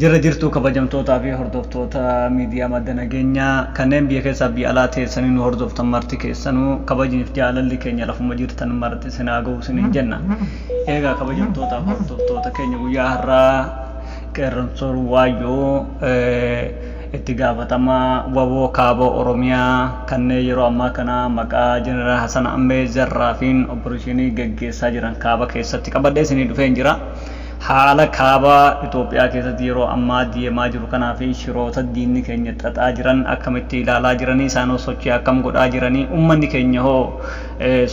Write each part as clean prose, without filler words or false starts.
Jirra jirtuu kabajamtootaa fi hordoftoota miidiyaa madda nageenyaa kanneen biyya keessaa biyya alaa teessanii nu hordoftan marti keessanuu kabajniif jaalalli keenya lafuma jirtan marti isin haa ga'u isiniin jenna. Egaa kabajamtootaa fi hordoftoota keenya guyyaa har'aa Qeerransoon Waayyoo itti gaafatamaa waboo kaaba Oromiyaa kanneen yeroo ammaa kana maqaa Jeneraal Hasan Ammee Zarraafiin opereeshinii geggeessaa jiran kaaba keessatti qabadhee isinii dhufeen jira. Haala kaaba Itoophiyaa keessatti yeroo ammaa deemaa jiru kanaa fi shiroota diinni keenya xaxaa jiran akkamitti ilaalaa jiranii, isaanoo sochii akkam godhaa jiranii, uummanni keenya hoo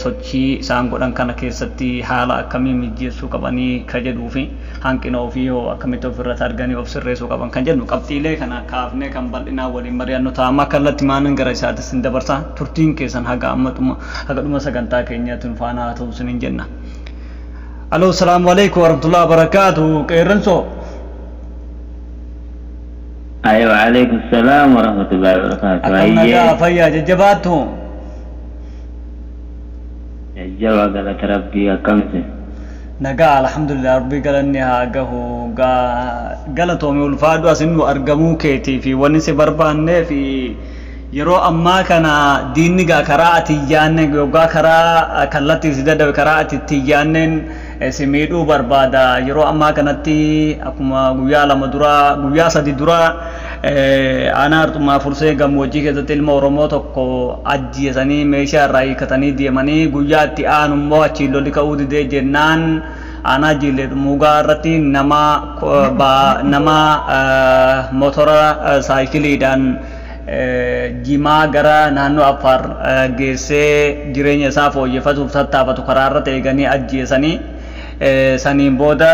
sochii isaan godhan kana keessatti haala akkamii mijjeessuu qabanii ka jedhuu fi hanqina ofii hoo akkamitti ofirratti arganii of sirreessuu qaban kan jedhu qabxiilee kana kaafnee kan bal'inaan waliin mari'annu ta'a. Amma kallattii maanan gara isaattis hin dabarsa. Turtiin keessan haga amma dhuma haga dhuma sagantaa keenyaatti nu faana haa ta'u isiniin jenna. Aloo, salaamu alaikum warahmatullahi wabarakaatu. Qeerransoo. Aywa, alaikum salam wa rahmatullahi wa barakatuh. Akkam nagaa fayyaa jajjabaattu? Jajjabaa, galata Rabbii, akkamti? Nagaa, alhamdulillah, Rabbii galanni haa gahu. Galatoome, ulfaadhu asin nu argamuu keetii fi wanni si barbaannee fi yeroo ammaa kana diinni gaa karaa ati hin yaanne yookaan karaa kallattii si dadhabe karaa ati itti hin yaanneen si miidhuu barbaada. Yeroo ammaa kanatti akkuma guyyaa 2 dura, guyyaa 3 dura aanaa Arxummaa Fursee gammoojjii keessatti ilma Oromoo tokko ajjeesanii meeshaa irraa hiikkatanii deemanii, guyyaa itti aanu immoo achiin lolli ka'uu didee jennaan aanaa Jiillee Dhummuugaa irratti nama motora saayikiliidhaan jimaa gara naannoo Affaar geessee jireenya isaa fooyyeffatuuf tattaafatu karaa irratti eeganii ajjeesanii. Saniin booda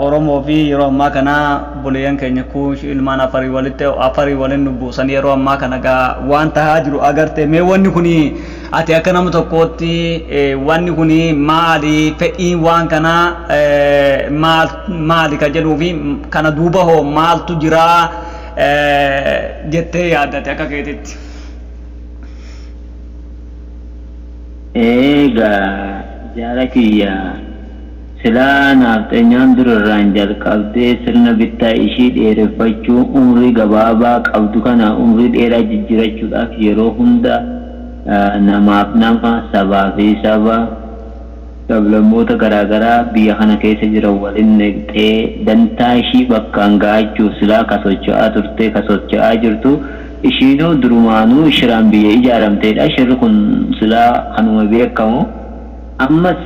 Oromoo fi yeroo ammaa kana buleeyyan keenya Kuush ilmaan Afarii walitti Afarii waliin nu buusanii yeroo ammaa kana gaa waan tahaa jiru agarte. Mee wanni kun ati akka nama tokkootti wanni kun maali, fedhiin waan kana maal maali ka jedhuu fi kana duuba hoo maaltu jiraa jettee yaaddate akka keetitti? Egaa jaala kiyya, silaa naafxanyaan durarraan jalqabdee sirna bittaa ishii dheereffachuu, umrii gabaabaa qabdu kana umrii dheeraa jijjiirachuudhaaf yeroo hunda namaaf nama, sabaa fi saba, sablammoota garaagaraa biyya kana keessa jiran waliin neqxee dantaa ishii bakkaan gahachuuf silaa ka socho'aa turtee ka socho'aa jirtu ishiinuu durumaanuu shiraan biyya ijaaramteedha. Shirri kun silaa kanuma beekamu. Ammas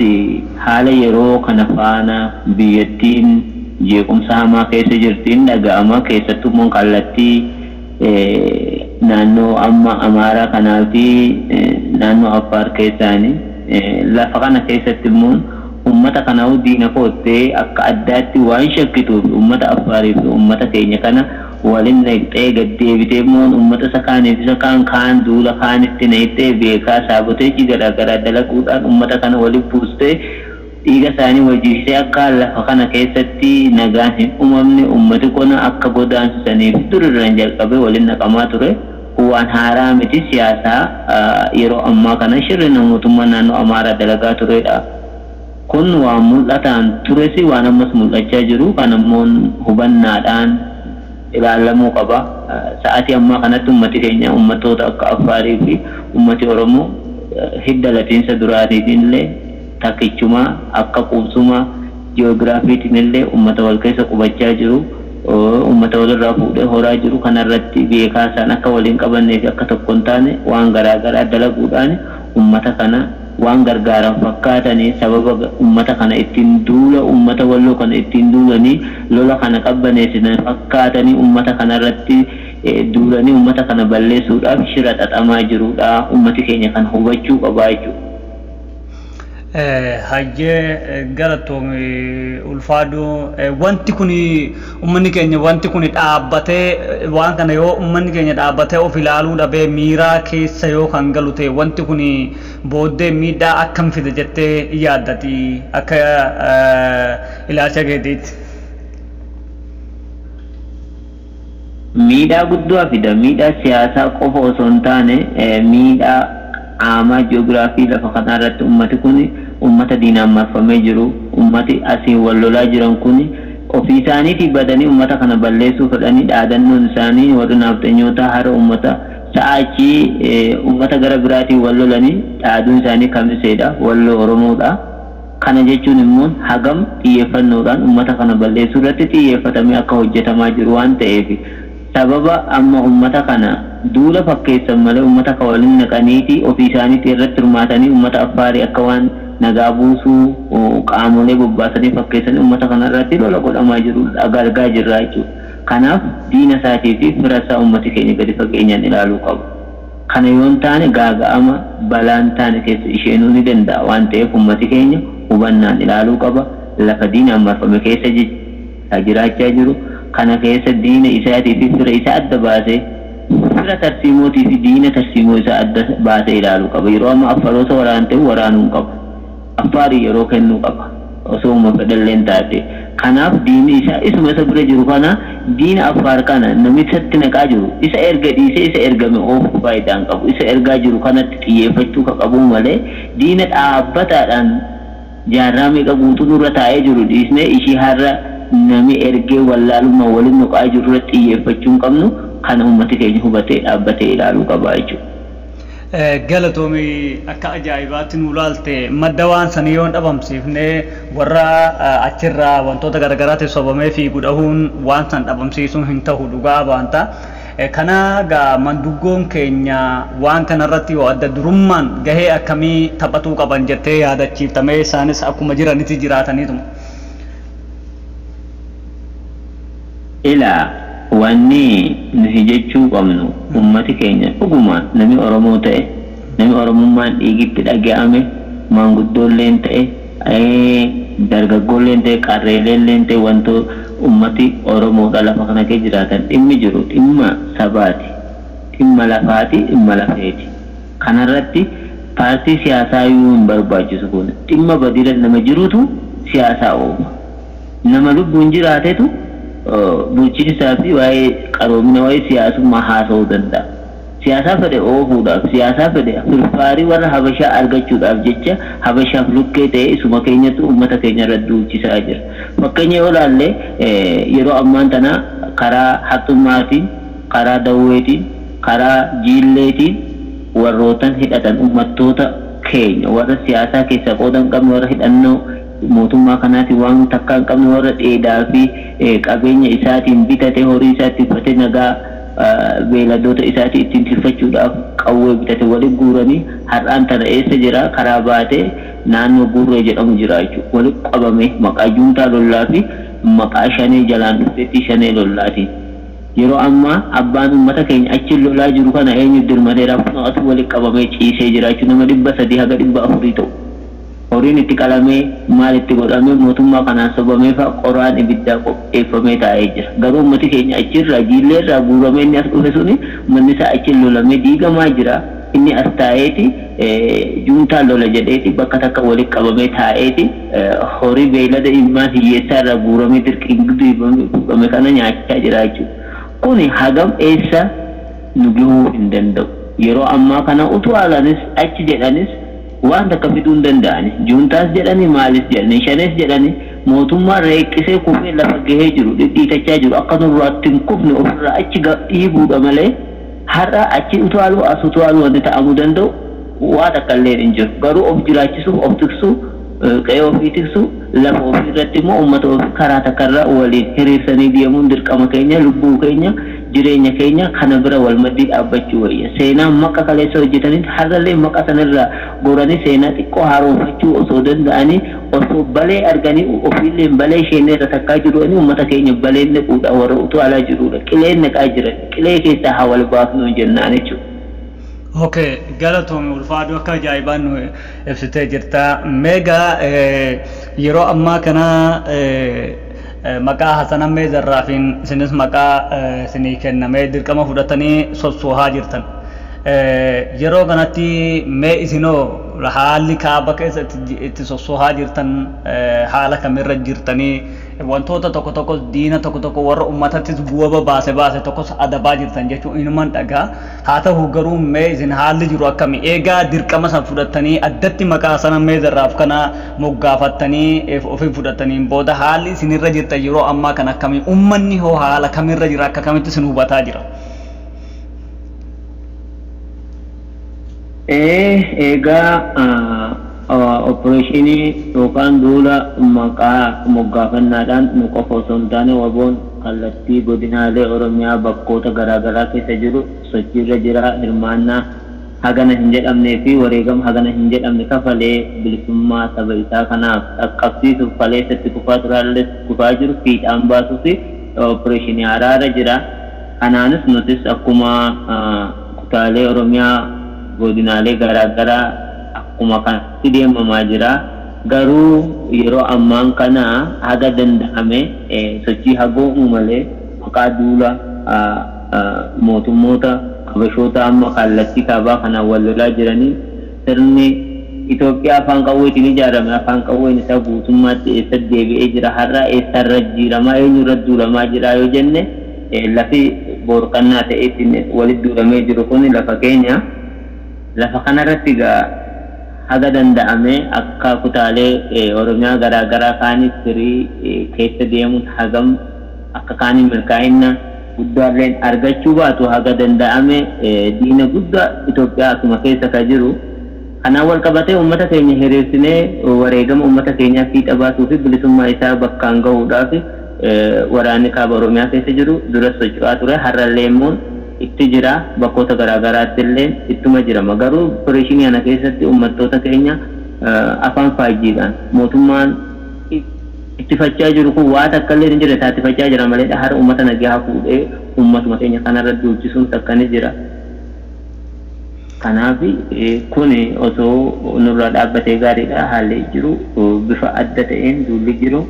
haala yeroo kana faana biyyattiin jeequmsa hamaa keessa jirtiin dhaga'ama. Keessattuu immoo kallattii naannoo amma Amaaraa kanaa fi naannoo Affaar keessaani. Lafa kana keessatti immoo uummata kanaa'u diina koottee akka addaatti waan shakkituuf uummata Affaarii fi uummata keenya kana waliin neqxee gad deebitee immoo uummata isa kaaniif isa kaan kaan duula kaanitti neqxee beekaa saaboteejii garaagaraa dalaguudhaan uummata kana waliin buustee dhiiga isaanii wajjisee akka lafa kana keessatti nagaan hin uumamne, uummati kun akka godaansisaniif durirraan jalqabee waliin naqamaa ture. Kun waan haaraa miti, siyaasaa yeroo ammaa kana shirri mootummaa naannoo Amaaraa dalagaa turedha. Kun waan mul'ataan tures, waan ammas mul'achaa jiru kan ammoo hubannaadhaan ilaalamuu qaba. Sa'aatii ammaa kanatti uummati keenya uummattoota akka Affaarii fi uummati Oromoo hidda latiinsa duraatiitiin illee takkichumaa akka qubsuma ji'oogiraafiitiin illee uummata wal keessa qubachaa jiru. Uummata walirraa fuudhee horaa jiru kanarratti beekaa isaan akka waliin qabannee fi akka tokko hin taane waan garaagaraa dalaguudhaan uummata kana waan gargaaran fakkaatanii sababa uummata kana ittiin duula, uummata Walloo kana ittiin duulanii lola kana qabbaneessitan fakkaatanii uummata kanarratti duulanii uummata kana balleessuudhaaf shira xaxamaa jirudha. Uummati keenya kana hubachuu qabaa jechuudha. Hayyee, galatoomi, ulfaadhu. Wanti kun uummanni keenya wanti kun dhaabbatee waan kana yoo uummanni keenya dhaabbatee of ilaaluu dhabee miiraa keessa yoo kan galu ta'e, wanti kun booddee miidhaa akkam fida jettee yaaddati akka ilaalcha keetiitti? Miidhaa guddaa fida. Miidhaa siyaasaa qofa osoo hin taane miidhaa qaamaa ji'oogiraafii lafa kanaa irratti uummati kun uummata diinaan marfamee jiru, uummati asiin wal lolaa jiran kun Ofii isaaniitii badanii uummata kana balleessuu fedhanii dhaadannoon isaanii warri nafxanyootaa hara uummata sa'aachii uummata gara biraatiin wal lolanii dhaaduun isaanii kamiseedha, walloo Oromoodha. Kana jechuun immoo hagam xiyyeeffannoodhaan uummata kana balleessuu irratti xiyyeeffatamee akka hojjetamaa jiru waan ta'eef, sababa amma uummata kana duula fakkeessan malee uummata kan waliin naqaniiti ofii isaaniitti irratti hirmaatanii uummata Affaarii akka waan nagaa buusuu qaamolee bobbaasanii fakkeessanii uummata kana irratti lola godhamaa jiru argaa jirra jechuudha. Kanaaf diina isaatii fi fira isaa uummati keenya gadi fageenyaan ilaaluu qabu. Kana yoo hin taane gaaga'ama balaan taane keessa isheenuu ni danda'a waan ta'eef uummati keenya hubannaan ilaaluu qaba. Lafa diinaan marfame keessa jiraachaa jiru kana keessa diina isaatii fi fira isaa adda baasee fira tarsiimootii fi diina tarsiimoo isaa adda baasee ilaaluu qaba. Yeroo amma Affaroota waraante waraanuu hin qabu. Affaarii yeroo kennuu qaba. Osoo uma fedhalleen taate. Kanaaf diinni isaa isuma isa bira jiru kana diina Affaar kana namichatti naqaa jiru isa erga dhiisee isa ergame oofuu faayidaa hin qabu. Isa ergaa jiru kanatti xiyyeeffachuu ka qabu malee diina dhaabbataadhaan jaarraa meeqa guutuu nurra taa'ee jiru dhiisnee ishii har'a nami ergee wallaalummaa waliin nuqaa jiru irratti xiyyeeffachuu hin qabnu. Kana uummati keenya hubatee dhaabbatee ilaaluu qaba jechuudha. Galatoomii, akka ajaa'ibaatti nu laalte. Madda waan sanii yoo dhabamsiifne warra achirraa wantoota garagaraatti sobamee fi gudhahuun waan san dhabamsiisuun hin ta'u dhugaa baanta. Kana gaa manduggoon keenya waan kanarratti yoo adda durummaan gahee akkamii taphatuu qaban jettee yaadachiiftamee isaanis akkuma jiranitti jiraataniituma? Ilaa, wanni nuti jechuu qabnu ummati keenya dhuguma nami Oromoo ta'e, nami Oromummaan dhiigitti dhaga'ame, maanguddoolleen ta'e, dargaggoolleen ta'e, qarreeleelleen ta'e, wantoo ummati Oromoodha lafa kana keessa jiraatan dhimmi jiru dhimma sabaati, dhimma lafaati, dhimma lafeeti. Kanarratti paartii siyaasaa iyyuu hin barbaachisu. Kun dhimma badiira nama jirutu siyaasaa oofa. Nama lubbuun jiraatetu bulchiinsaa fi waa'ee qaroomina, waa'ee siyaasummaa haasa'uu danda'a. Siyaasaa fedhe oofuudhaaf, siyaasaa fedhe firfaarii warra Habashaa argachuudhaaf jecha Habashaaf lukkee ta'e isuma keenyatu uummata keenya irratti duulchisaa jira. Fakkeenya yoo ilaalle yeroo ammaan tana karaa haxummaatiin, karaa dawweetiin, karaa jiilleetiin warrootan hidhatan uummattoota keenya warra siyaasaa keessaa qooda hin qabne, warra hidhannoo mootummaa kanaatiin waan takka hin qabne, warra dheedaa fi qabeenya isaatiin bitate, horii isaatti uffatee, nagaa beeyladoota isaatii ittiin tikfachuudhaaf qawwee bitate waliin guuranii har'aan tana eessa jira? Karaa baatee naannoo Gurree jedhamu jira jechuudha. Walitti qabame maqaa juuntaa lollaa fi maqaa shanee jalaan dhufteetti shanee lollaatiin. Yeroo ammaa abbaan uummata keenya achi lolaa jiru kana eenyu dirmateera? Kun atu walitti qabamee ciisee jira jechuudha. Nama 300 haga 400 ta'u. Horiin itti qalamee, maal itti godhamee, mootummaa kanaan sobamee fa'a qoraan ibiddaa qopheeffamee taa'ee jira. Garuu uummati keenya achirraa jiilleerraa guuramee inni as dhufe suni manni isaa achi lolamee diigamaa jira. Inni as taa'eeti juuntaan lola jedheeti bakka takka walitti qabamee taa'eeti horii beeylada ilmaan hiyyeessaa irraa guuramee dirqiin fuudhame kana nyaachaa jira jechuudha. Kuni hagam eessa nu gahuu hin danda'u. Yeroo ammaa kana utuu alanis achi jedhanis waan takka fiduu hin danda'ani. Juuntaas jedhani, maalis jedhani, shanees jedhani, mootummaan reeqqisee kufee lafa gahee jiru dhidhiitachaa jiru akka nurraatti hin kufne ofirraa achi dhiibuudha malee har'a achi utaaluu as utaaluu wanti ta'amuu danda'u waa takka illee hin jiru. Garuu of jiraachisuuf, of tiksuu, qe'ee ofii tiksuu, lafa ofii irratti immoo uummata ofii karaa takkarra waliin hiriirsanii deemuun dirqama keenya, lubbuu keenya, jireenya keenya kana bira wal maddii dhaabbachuu wayya. Seenaa maqa kaleessa hojjetanii har'allee maqa sanirraa goranii seenaa xiqqoo haaromfachuu osoo danda'anii, osoo balee arganii ofiillee balee isheen irra takkaa jiru uummata keenya baleen naquudha warra utuu alaa jirudha. Qileen naqaa jiran qilee keessaa haa wal baafnu jennaan jechuudha. Okay, galatoomi, ulfaadhu, akka ajaa'ibaan nu ibsitee jirta. Meegaa yeroo ammaa kana maqaa Hasan Ammee Zarraafiin isinis maqaa isinii kennamee dirqama fudhatanii sossoohaa jirtan. Yeroo kanatti mee isinoo haalli kaaba keessa itti sossoohaa jirtan haala kamirra jirtanii? Wantoota tokko tokko, diina tokko tokko, warra uummatattis bu'aa baase baase tokkos adabaa jirtan jechuun inuman dhagaa. Haa ta'u garuu mee isin haalli jiru akkami? Eegaa dirqama san fudhattanii addatti maqaa sana mee zarraaf kana moggaafattanii ofii fudhataniin booda haalli isinirra jirtan yeroo ammaa kan akkamii? Uummanni hoo haala kamirra jira? Akka kamitti isin hubataa jira? Egaa opereeshinii yookaan duula maqaa moggaafannaadhaan nu qofa osoo hin taane waboon kallattii godinaalee Oromiyaa bakkoota garaagaraa keessa jiru sochiirra jira. Hirmaannaa hagana hin jedhamnee fi wareegama hagana hin jedhamne kafalee bilisummaa saba isaa kanaaf dhaqqabsiisuuf kaleessatti kufaa turaallee kufaa jiru fiixaan baasuu fi opereeshinii haraara jira. Kanaanis nutis akkuma kutaalee Oromiyaa godinaalee garaagaraa akkuma kanatti deemamaa jira. Garuu yeroo ammaan kana haga danda'ame sochii hagoomu malee maqaa duula mootummoota habashoota amma kallattii kaabaa kanaan wal lolaa jiranii sirni Itoophiyaa afaan qawweetiin ijaarame afaan qawween isaa guutummaatti eessatti deebi'ee jira, har'a eessarra jijjiiramaa, eenyurra duulamaa jira yoo jenne, lafi boorqannaa ta'eetiin walitti duulamee jiru kun lafa keenya. Lafa kanarratti egaa haga danda'ame akka kutaalee Oromiyaa garaagaraa kaanis firii keessa deemuun hagam akka kaanii milkaa'ina guddaalleen argachuu baatu haga danda'ame diina guddaa Itoophiyaa asuma keessa ka jiru. Kanaan wal qabatee uummata keenya hiriirsinee wareegama uummata keenyaa fiixa baasuu fi bilisummaa isaa bakkaan gahuudhaaf waraanni kaaba Oromiyaa keessa jiru dura socho'aa ture. Har'allee immoo itti jira, bakkoota garaagaraatti illee ittuma jirama. Garuu opereeshinii kana keessatti uummattoota keenya afaan faajjiidhaan mootummaan ittifachaa jiru kun waa takka illee hin jirre taattifachaa jira malee har'a uummata nagaa fuudhee uummatuma keenya kanarra duulchisuun takka ni jira. Kanaaf kun osoo nurraa dhaabbatee gaariidha. Haalli jiru bifa adda ta'een duulli jiru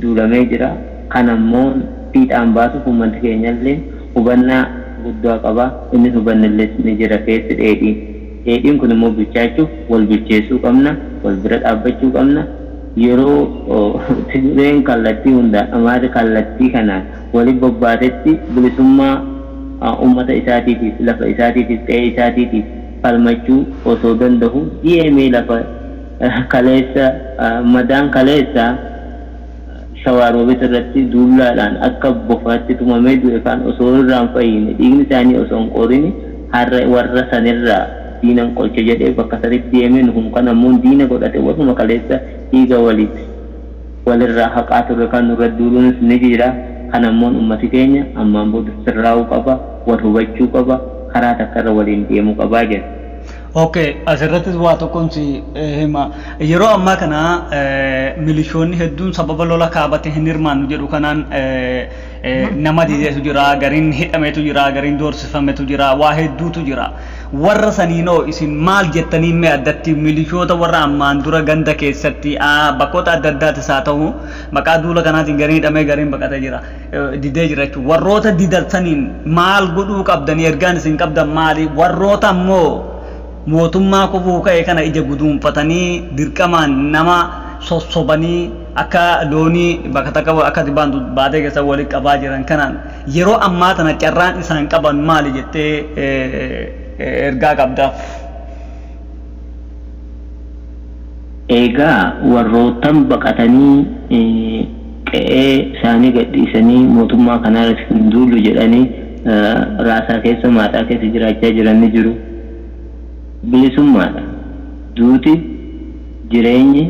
duulamee jira. Kan ammoo fiixaan baasuuf uummanni keenya illee hubannaa guddaa qaba. Inni hubannillee ni jira keessi dheedhiin. Dheedhiin kun immoo bilchaachuuf wal bilcheessuu qabna, wal bira dhaabbachuu qabna. Yeroo Tigreen kallattii hundaan, Amaarri kallattii kanaan walitti bobbaatetti bilisummaa uummata isaatiitiif, lafa isaatiitiif, qe'ee isaatiitiif falmachuu osoo danda'u deemee lafa kaleessa madaan kaleessa Shawaroobit irratti duullaadhaan akka bofaatti tumamee du'e kaan osoo irraan fayyine, dhiigni isaanii osoo hin qorini, har'a warra sanirraa diinan qolche jedhee bakka sanitti deemee nuhum kan ammoo diina godhate warruma kaleessa dhiiga walitti walirraa haqaa ture kan nurra duuluunis ni jira. Kan ammoo uummati keenya ammaan booda sirraa'uu qaba, wal hubachuu qaba, karaa takkarra waliin deemuu qabaa jedha. Okay, asirrattis waa tokkoon si hima. Yeroo ammaa kana milishoonni hedduun sababa lola kaabatti hin hirmaannu jedhu kanaan nama dideetu jira, gariin hidhameetu jira, gariin doorsifametu jira, waa hedduutu jira. Warra saniinoo isin maal jettanii mee addatti milishoota warra ammaan dura ganda keessatti bakkoota adda addaatis haa ta'u maqaa duula kanaatiin gariin hidhamee gariin baqatee jira, didee jira jechuudha. Warroota didan saniin maal godhuu qabdanii, ergaan isin qabdan maali? Warroota ammoo mootummaa kufuu ka'e kana ija guduunfatanii dirqamaan nama sossobanii akka loonii bakka takka akka baantu baatee keessa walitti qabaa jiran kanaan yeroo ammaa tana carraan isaan qaban maali jettee ergaa qabdaaf? Egaa warroottan baqatanii qe'ee isaanii gadhiisanii mootummaa kanarratti hin duulu jedhanii raasaa keessa maaxaa keessa jiraachaa jiran ni jiru. Bilisummaadha. Duuti jireenyi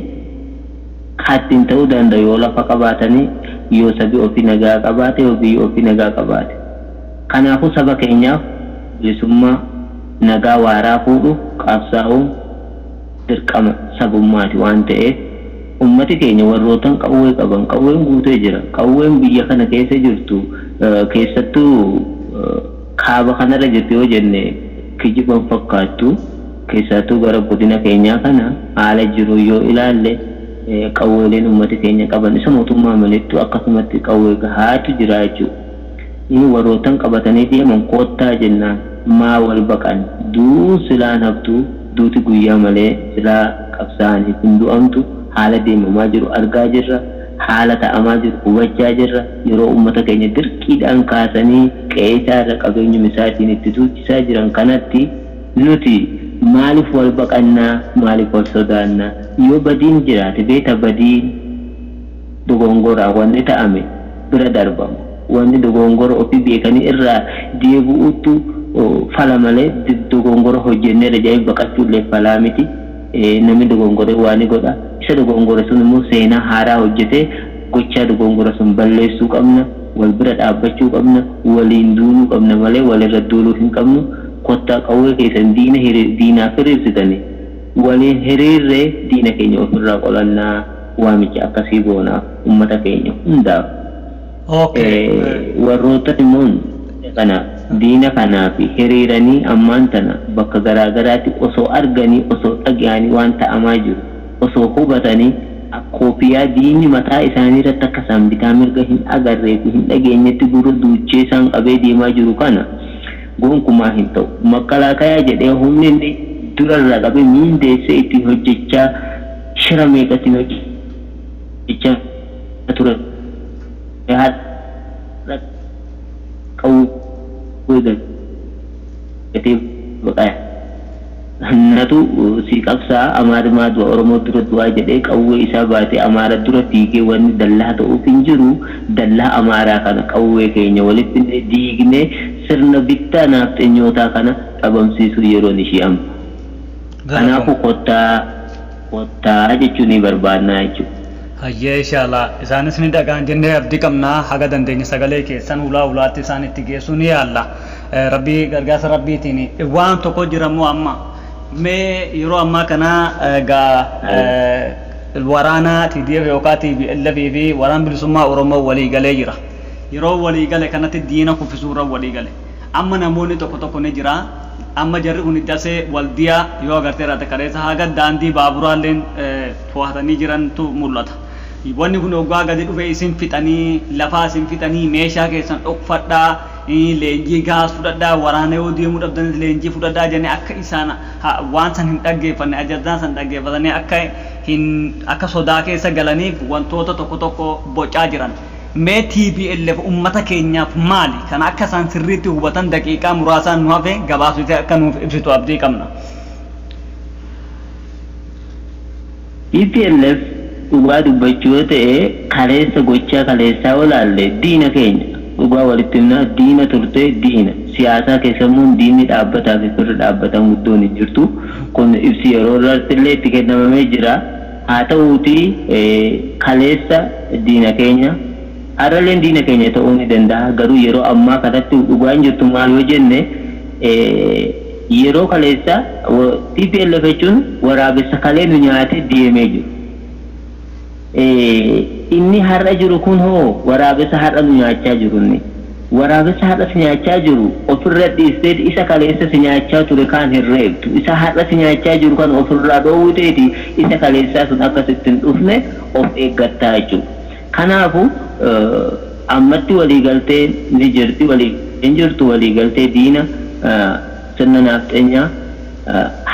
kattiin ta'uu danda'u yoo lafa qabaatanii, yoo sabi ofii nagaa qabaate, yoo biyyi ofii nagaa qabaate. Kanaafuu saba keenyaaf bilisummaa nagaa waaraa fuudhuuf qabsaa'uun dirqama sabummaati waan ta'eef ummati keenya warrootan qawwee qaban, qawween guutee jira. Qawween biyya kana keessa jirtu, keessattuu kaaba kanarra jirtu yoo jenne kijiban fakkaattu, keessattuu gara godina keenyaa kana haala jiru yoo ilaalle qawweeleen ummati keenya qaban isa mootummaa malittu akkasumatti qawwee gahaatu jira jechuudha. Inni warrootan qabatanii deeman koottaa jennaan maa wal baqan, duun silaan haftuu, duuti guyyaa malee silaa qabsaa'aniif hin du'amtu. Haala deemamaa jiru argaa jirra. Haala ta'amaa jiru hubachaa jirra. Yeroo uummata keenya dirqiidhaan kaasanii qe'ee isaa irra qabeenyuma isaatiin itti tuuchisaa jiran kanatti nuti maaliif wal baqannaa, maaliif wal sodaannaa? Yoo badiin jiraate beeta, badiin dogongoraa wanni ta'ame bira darbama. Wanni dogongora ofii beekanii irraa deebi'uutu fala malee dogongora hojjenneerra jedhanii baqachuullee falaa miti. Namni dogongore waa ni godha. Isa dogongore sun immoo seenaa haaraa hojjetee gochaa dogongora sun balleessuu qabna. Wal bira dhaabbachuu qabna. Waliin duuluu qabna malee walirra duuluu hin qabnu. Kottaa qawwee keessan diina diinaaf hiriirsitanii waliin hiriirree diina keenya ofirraa qolannaa, waamicha akkasii goonaaf uummata keenya hundaaf. Warroota immoo kana diina kanaaf hiriiranii ammaan tana bakka garaa garaatti osoo arganii, osoo dhaga'anii, waan ta'amaa jiru osoo hubatanii, koopiyaa diinni mataa isaanii irratti akka isaan bitaa mirga hin agarree fi hin dhageenyetti gurra duuchee isaan qabee deemaa jiru kana gonkumaa hin ta'u. Makkalaakayaa jedhee humni inni durarraa qabee miindeessee ittiin hojjechaa shira meeqatiin hojjechaa ture. Haadha qawwee gatee baqaa. Natu si qabsaa, Amaarimaa du'a, Oromoo dura du'aa jedhee qawwee isaa baatee Amaara dura fiigee wanni dallaa ta'uuf hin jiru. Dallaa Amaaraa kana qawwee keenya walitti diignee sirna bittaa naafxenyootaa kana dhabamsiisuu yeroon ishii amma. Kanaafuu kottaa kottaa jechuun ni barbaannaa jechuudha. Hayyee, inshallah isaanis ni dhagaan jennee abdii qabnaa. Haga dandeenye sagalee keessan ulaa ulaatti isaan itti geessuu ni yaalla. Rabbii gargaarsa rabbiitiin waan tokko jiramoo amma mee yeroo ammaa kana egaa waraana TDF yookaan TPLF fi waraan bilisummaa Oromoo walii galee jira. Yeroo walii gale kanatti diina kuffisuu irra walii gale. Amma namoonni tokko tokko ni jira. Amma jarri kun dasee waldiyaa yoo agartee irraa kaleessa haga daandii baaburaalleen to'atanii jirantu mul'ata. Wanni kun hoggaa gadi dhufe isin fixanii, lafaa isin fixanii, meeshaa keessan dhokfadhaa, leenjii gaas fudhadhaa, waraana yoo deemuu dhabdanis leenjii fudhadhaa jennee akka isaan waan san hin dhaggeeffanne, ajajaa san dhaggeeffatanii akka hin akka sodaa keessa galaniif wantoota tokko tokko bocaa jiran. Mee TPLF uummata keenyaaf maali? Kana akka isaan sirriitti hubatan daqiiqaa muraasaan nu hafe gabaabsitee akka nuuf ibsitu abdii qabna. TPLF dhugaa dubbachuu yoo ta'e, kaleessa gochaa kaleessaa olaalle diina keenya, dhugaa walitti himnaa, diina turte. Diina siyaasaa keessammoo diinni dhaabbataa fi firri dhaabbatan guddoon hin jirtu. Kun ibsi yeroo irratti illee itti kennamamee jira. Haa ta'uutii kaleessa diina keenya, har'alleen diina keenya ta'uu ni danda'a. Garuu yeroo ammaa kanatti dhugaan jirtu maal yoo jenne, yeroo kaleessa TPLF jechuun waraabessa kalee nu nyaatee deemee jiru. Inni har'a jiru kun hoo waraabessa har'a nu nyaachaa jiru inni. Waraabessa har'a si nyaachaa jiru ofirra dhiistee isa kaleessa si nyaachaa ture kaan hin reebtu. Isa har'a si nyaachaa jiru kan ofirraa dhoowwiteeti isa kaleessaa sun akkasitti hin dhufne of eeggattaa jechuudha. Kanaafu ammatti waliigaltee ni jirti, walii hin jirtu waliigaltee diina sirna naafxeenyaa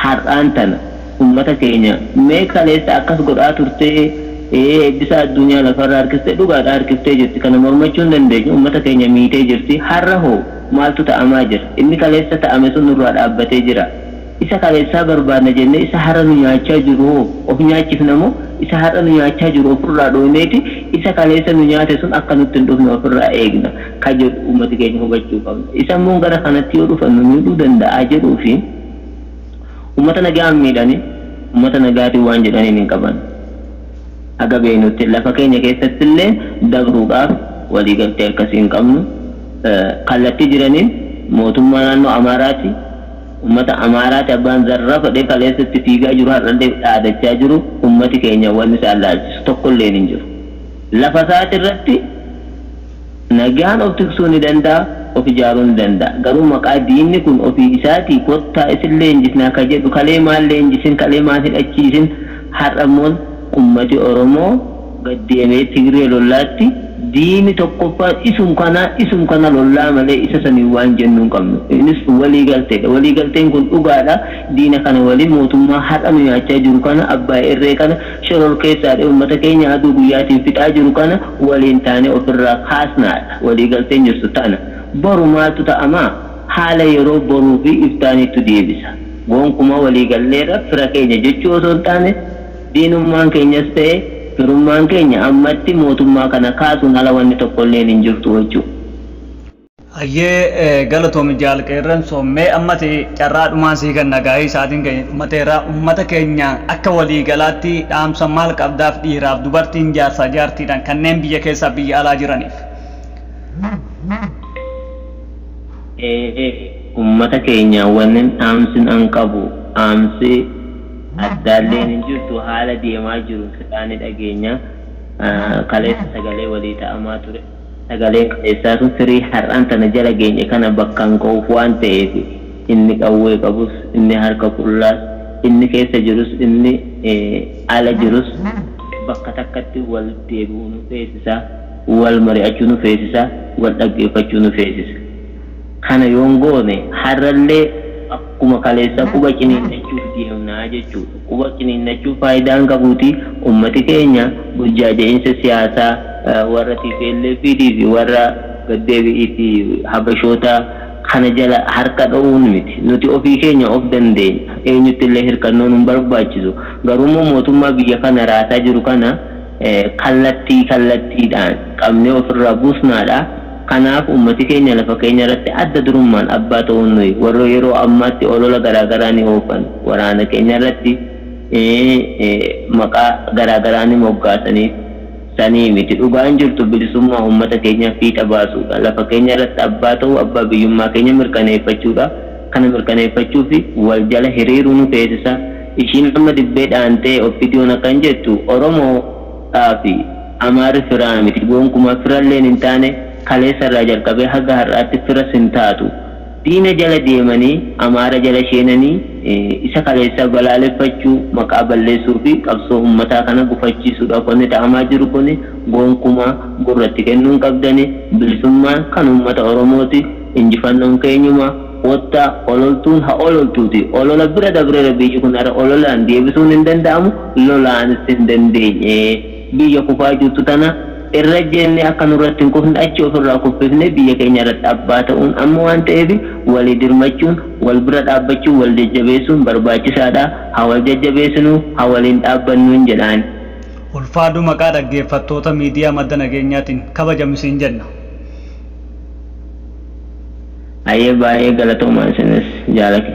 har'aan tana uummata keenya mee kaleessa akkas godhaa turtee, eebbisa addunyaa lafarraa harkistee, dhugaadha harkiftee jirti, kana mormachuu hin dandeenyu, uummata keenya miitee jirti. Har'a hoo maaltu ta'amaa jira? Inni kaleessa ta'ame sun nurraa dhaabbatee jira. Isa kaleessaa barbaadna jennee isa har'a nu nyaachaa jiru hoo of nyaachifna moo isa har'a nu nyaachaa jiru ofirraa dhooneeti isa kaleessa nu nyaate sun akka nutti hin dhufne ofirraa eegna ka jedhu uummati keenya hubachuu qabna. Isa immoo gara kanatti yoo dhufan nu miidhuu danda'a jedhuu fi uummata nagaan miidhani, uummata nagaatiin waan jedhaniin hin qaban. Haga beeknutti lafa keenya keessatti illee dabruudhaaf waliigaltee akkasii hin qabnu. Kallattii jiraniin mootummaa naannoo Amaaraati. Uummata Amaaraati abbaan zarraa fedhee kaleessatti fiigaa jiru, har'allee dhaadachaa jiru, uummati keenya wanni isaan laalchisu tokkollee hin jiru. Lafa isaati irratti nagaan of tiksuu ni danda'a, of ijaaruu ni danda'a. Garuu maqaa diinni kun ofii isaatii kottaa isin leenjisnaa ka jedhu, kalee maal leenjisin, kalee maal hidhachiisin, har'a immoo ummati Oromoo gaddeemee Tigree lollaatti Diini tokkoffaan isum kana isum kana lollaa malee isa sanii waan jennu hin qabnu. Innis walii galteedha. Walii galteen kun dhugaadha. Diina kana waliin mootummaa har'a nu nyaachaa jiru kana, abbaa irree kana, shoror keessaadha, uummata keenya aduu guyyaatiin fixaa jiru kana waliin taanee ofirraa kaasnaadha. Walii galteen jirtu tana. Boru maaltu ta'amaa? Haala yeroo boruu fi iftaaniitu deebisa. Gonkumaa walii galleerra fira keenya jechuu osoo hin taane, diinummaan keenyas ta'e firummaan keenya ammatti mootummaa kana kaasuun ala wanni tokkolleen hin jirtu jechuudha. Hayyee, galatoomi jaal Qeerranso. Mee ammati carraa dhumaan sii kenna, gaa'ii isaatiin keenya dhumateera. Uummata keenya akka waliigalaatti dhaamsa maal qabdaaf, dhiiraaf dubartiin, jaarsaa jaartiidhaan, kanneen biyya keessaa biyya alaa jiraniif? Uummata keenya wanni dhaamsin an qabu dhaamsi addaalleen hin jirtu. Haala deemaa jiru sirraani dhageenya. Kaleessa sagalee walii ta'amaa ture. Sagaleen kaleessaa sun firii har'aan tana jala geenye kana bakkaan ga'uuf waan ta'eef, inni qawwee qabus, inni harka qullaas, inni keessa jirus, inni ala jirus bakka takkatti wal deebi'uu nu feesisa, wal mari'achuu nu feesisa, wal dhaggeeffachuu nu feesisa. Kana yoon goone har'allee akkuma kaleessa quba ciniinnachuuf deemnaa jechuudha. Quba ciniinnachuu faayidaan qabuuti ummati keenya burjaaja'insa siyaasaa warra TPLF fi warra gaddeebi'iiti habashoota kana jala harka dha'uun miti. Nuti ofii keenya of dandeenya. Eenyutti illee hirkannoon hin barbaachisu. Garuu mootummaa biyya kana raasaa jiru kana kallattii kallattiidhaan qabnee ofirraa buusnaadha. Kanaaf ummati keenya lafa keenya irratti adda durummaan abbaa ta'uun nuyi warra yeroo ammaatti olola garaagaraa ni oofan, waraana keenya irratti maqaa garaagaraa ni moggaasaniif, sanii miti. Dhugaan jirtu bilisummaa uummata keenya fiixa baasuudha. Lafa keenya irratti abbaa ta'uu, abbaa biyyummaa keenya mirkaneeffachuudha. Kana mirkaneeffachuu fi wal jala hiriiruu nu feesisa. Ishiin amma dibbee dhaantee OPDOn akkan jettu Oromoo fi Amaarri firaa miti. Gonkumaa firalleen hin taane, kaleessa irraa jalqabee haga har'aatti firas hin taatu. Diina jala deemanii, Amaara jala sheenanii, isa kaleessa balaaleffachuu, maqaa balleessuu fi qabsoo uummataa kana gufachiisuudhaaf wanni ta'amaa jiru kun gonkumaa gurratti kennuu hin qabdani. Bilisummaan kan uummata Oromooti. Injifannoon keenyuma. Wottaa ololtuun haa ololtuuti. Olola bira dabreera biyyi kun har'a, ololaan deebisuun hin danda'amu, lolaanis hin dandeenye. Biyya kufaa jirtu tana irra jenne akka nurratti hin kufne achi ofirraa kuffifne biyya keenya irratti abbaa ta'uun amma waan ta'eef, walii dirmachuun, wal bira dhaabbachuun, wal jajjabeessuun barbaachisaadha. Haa wal jajjabeessinu, haa waliin dhaabbannuun jedhaan. Ulfaadhu, maqaa dhaggeeffattoota miidiyaa Madda Nageenyaatiin kabajamisiin jenna. Ayyee, baay'ee galatoomaa isinis jaalake.